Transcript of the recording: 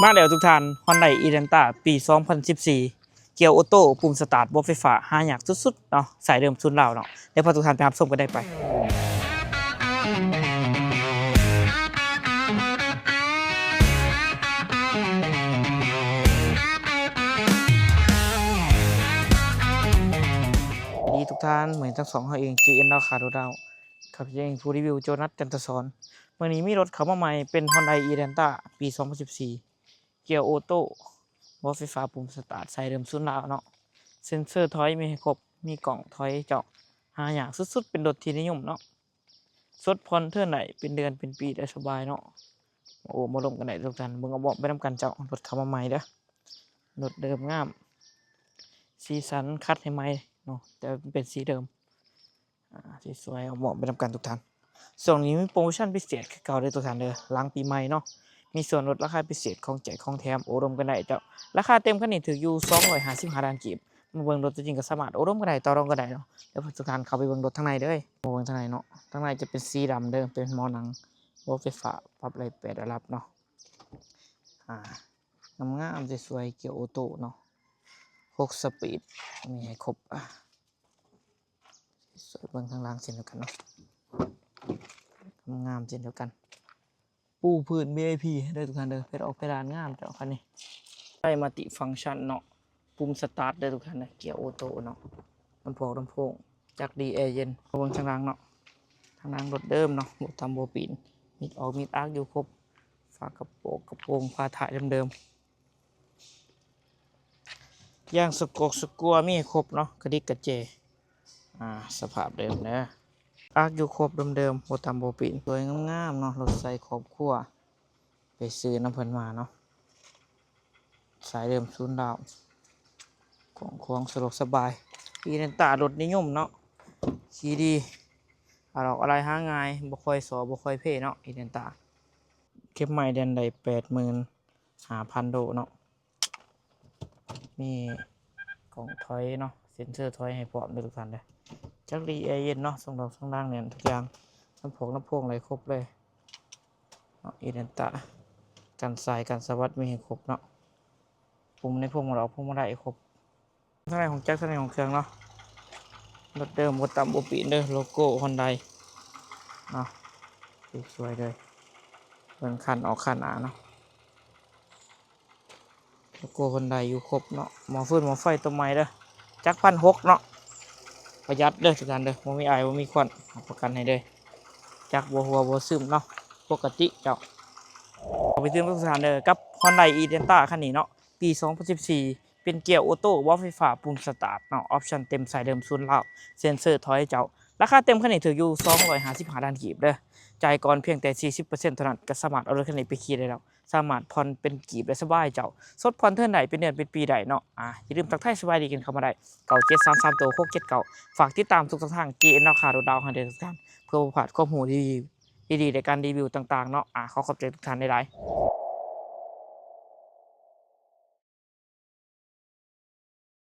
ມາແລ້ວທຸກທ່ານ ຮອນໄດ ອີແລນຕາ ປີສອງພັນສິບສີ່ ເກຍໂອໂຕ້ ປຸ່ມສະຕາດບໍ່ໄຟຟ້າ ຫາຍາກສຸດໆເນາະ ສາຍເດີມສູນລາວເນາະ. ດຽວພາທຸກທ່ານໄປຮັບຊົມກັນໄດ້ໄປ. ສະບາຍດີທຸກທ່ານ ມື້ນີ້ທັງສອງເຮົາເອງ ເຈເອັນ ລາວຄ້າໂດດາວ ຂ້າພະເຈົ້າເອງຜູ້ຣີວິວ ໂຈນັດ ຈັນທະສອນ. ມື້ນີ້ມີລົດເຂົ້າມາໃໝ່ ເປັນຮອນໄດ ອີແລນຕາ ປີສອງພັນສິບສີ່ ເກຍໂອໂຕ້ ບໍ່ໄຟຟ້າ ປຸ່ມສະຕາດ ສາຍເດີມສູນລາວເນາະ. ເຊັນເຊີຖອຍມີໃຫ້ຄົບ ມີກ້ອງຖອຍເຈົ້າ ຫາຍາກສຸດໆ ເປັນລົດທີ່ນິຍົມເນາະ. ສົດຜ່ອນເທີນໄດ້ ເປັນເດືອນເປັນປີໄດ້ສະບາຍເນາະ. ໂອ້ ມາລົມກັນໄດ້ທຸກທ່ານ ເບິ່ງເອົາເບາະໄປນຳກັນເຈົ້າ. ລົດເຂົ້າມາໃໝ່ເດີ້ ລົດເດີມງາມ ສີສັນຂັດໃຫ້ໃໝ່ເນາະ ແຕ່ເປັນສີເດີມ ອ່າ ສວຍໆ ເອົາເບາະໄປນຳກັນທຸກທ່ານ. ຊ່ວງນີ້ມີໂປຣໂມຊັນພິເສດຄືເກົ່າເດີ້ທຸກທ່ານເດີ້ ຫຼັງປີໃໝ່ເນາະ ມີສ່ວນລົດລາຄາພິເສດ ຂອງແຈກຂອງແຖມ ໂອ້ລົມກັນໄດ້ເຈົ້າ. ລາຄາເຕັມຄັນນີ້ຖືກຢູ່ສອງຮ້ອຍຫ້າສິບຫ້າລ້ານກີບ. ມາເບິ່ງລົດຕົວຈິງກໍສາມາດໂອ້ລົມກັນໄດ້ ຕໍ່ລອງກັນໄດ້ເນາະ. ດຽວພາທຸກທ່ານເຂົ້າໄປເບິ່ງລົດທາງໃນເດີ້ ມາເບິ່ງທາງໃນເນາະ. ທາງໃນຈະເປັນສີດຳເດີ້ ເປັນໝໍ້ໜັງ ບໍ່ໄຟຟ້າ ປັບໄດ້ແປດລະດັບເນາະ. ອ່າ ງາມໆ ສວຍໆ ເກຍໂອໂຕ້ເນາະ ຫົກສະປີດ ມີໃຫ້ຄົບ. ອ່າ ສວຍ ເບິ່ງທາງຫຼັງເຊັ່ນດຽວກັນເນາະ ງາມເຊັ່ນດຽວກັນ. ປູພື້ນ ວີໄອພີ ເດີ້ທຸກທ່ານເດີ້ ເພັດອອກເພັດງາມເຈົ້າຄັນນີ້. ໄດ້ມັນຕິຟັງຊັນເນາະ ປຸ່ມສະຕາດເດີ້ທຸກທ່ານເດີ້ ເກຍໂອໂຕ້ເນາະ. ລຳໂພງ ລຳໂພງຈັກດີແອເຢັນ. ມາເບິ່ງທາງຫຼັງເນາະ ທາງຫຼັງລົດເດີມເນາະ ບໍ່ຕຳບໍ່ປີນ ມິດອອກມິດອາກຢູ່ຄົບ. ຝາກະໂປງ ກະໂປງ ຝາທ້າຍເດີມໆ. ຢາງສະກົກສະກົວມີໃຫ້ຄົບເນາະ ກະດິກກະແຈ ອ່າ ສະພາບເດີມເດີ ອາກຢູ່ຄົບເດີມໆ ບໍ່ຕຳບໍ່ປີນ. ສວຍງາມໆເນາະ ລົດໃຊ້ຄອບຄົວ ໄປຊື້ນຳເພິ່ນມາເນາະ ສາຍເດີມສູນລາວ ກວ້າງຂວາງ ສະດວກສະບາຍ. ອີແລນຕາ ລົດນິຍົມເນາະ ຂີ່ດີ ອາດອກອາໄລຫາງ່າຍ ບໍ່ຄ່ອຍສໍ້ ບໍ່ຄ່ອຍເພເນາະ ອີແລນຕາ. ເກັບໃໝ່ແລ່ນໄດ້ແປດໝື່ນຫ້າພັນໂລເນາະ. ມີກ້ອງຖອຍເນາະ ເຊັນເຊີຖອຍໃຫ້ພ້ອມເດີ້ທຸກທ່ານເດີ້. ຈັກດີແອເຢັນເນາະ ຊ່ອງດອກຊ່ອງດາງແໜ້ນທຸກຢ່າງ ລຳໂພງ ລຳໂພງໄດ້ຄົບເລີຍເນາະ. ອີແລນຕາ ກັນສາຍກັນສະບັດມີໃຫ້ຄົບເນາະ. ປຸ່ມໃນພວງມາລັຍ ພວງມາລັຍຄົບ. ທາງໃນຂອງຈັກ ທາງໃນຂອງເຄື່ອງເນາະ ລົດເດີມ ບໍ່ຕຳບໍ່ປີນເດີ້ ໂລໂກ້ຮອນໄດເນາະ ສວຍໆເລີຍ. ເບິ່ງຄັນອອກຄັນອາເນາະ ໂລໂກ້ຮອນໄດຢູ່ຄົບເນາະ. ໝໍ້ຟືນໝໍ້ໄຟຕົວໃໝ່ເດີ້ ຈັກພັນຫົກເນາະ ປະຢັດເດີ້ທຸກທ່ານເດີ້ ບໍ່ມີອາຍ ບໍ່ມີຄວັນ ຮັບປະກັນໃຫ້ເລີຍ. ຈັກບໍ່ຮົ່ວບໍ່ຊຶມເນາະ ປົກກະຕິເຈົ້າ. ເອົາໄປຕື່ມທຸກທ່ານເດີ້ ກັບຮອນໄດ ອີແລນຕາ ຄັນນີ້ເນາະ ປີສອງພັນສິບສີ່ ເປັນເກຍໂອໂຕ້ ບໍ່ໄຟຟ້າ ປຸ່ມສະຕາດເນາະ ອອບຊັນເຕັມ ສາຍເດີມສູນລາວ ເຊັນເຊີຖອຍເຈົ້າ. ລາຄາເຕັມຄັນນີ້ຖືກຢູ່ສອງຮ້ອຍຫ້າສິບຫ້າລ້ານກີບເດີ້. ຈ່າຍກ່ອນພຽງແຕ່ສີ່ສິບເປີເຊັນເທົ່ານັ້ນ ກໍສາມາດເອົາລົດຄັນນີ້ໄປຂີ່ໄດ້ແລ້ວ. ສາມາດຜ່ອນເປັນກີບໄດ້ສະບາຍເຈົ້າ ສົດຜ່ອນເທີນໄດ້ ເປັນເດືອນເປັນປີໄດ້ເນາະ. ອ່າ ຢ່າລືມທັກທາຍສະບາຍດີກັນເຂົ້າມາໄດ້ ເກົ້າເຈັດສາມສາມ ໂຕ ຫົກເຈັດເກົ້າ. ຝາກຕິດຕາມທຸກຊ່ອງທາງ ເຈເອັນ ລາວຄ້າໂດດາວ ໃຫ້ເດີ້ທຸກທ່ານ ເພື່ອບໍ່ພາດຄວາມຮູ້ດີໆ ດີໆ ໃນການຣີວິວຕ່າງໆເນາະ. ອາ ຂໍຂອບໃຈທຸກທ່ານຫຼາຍໆ.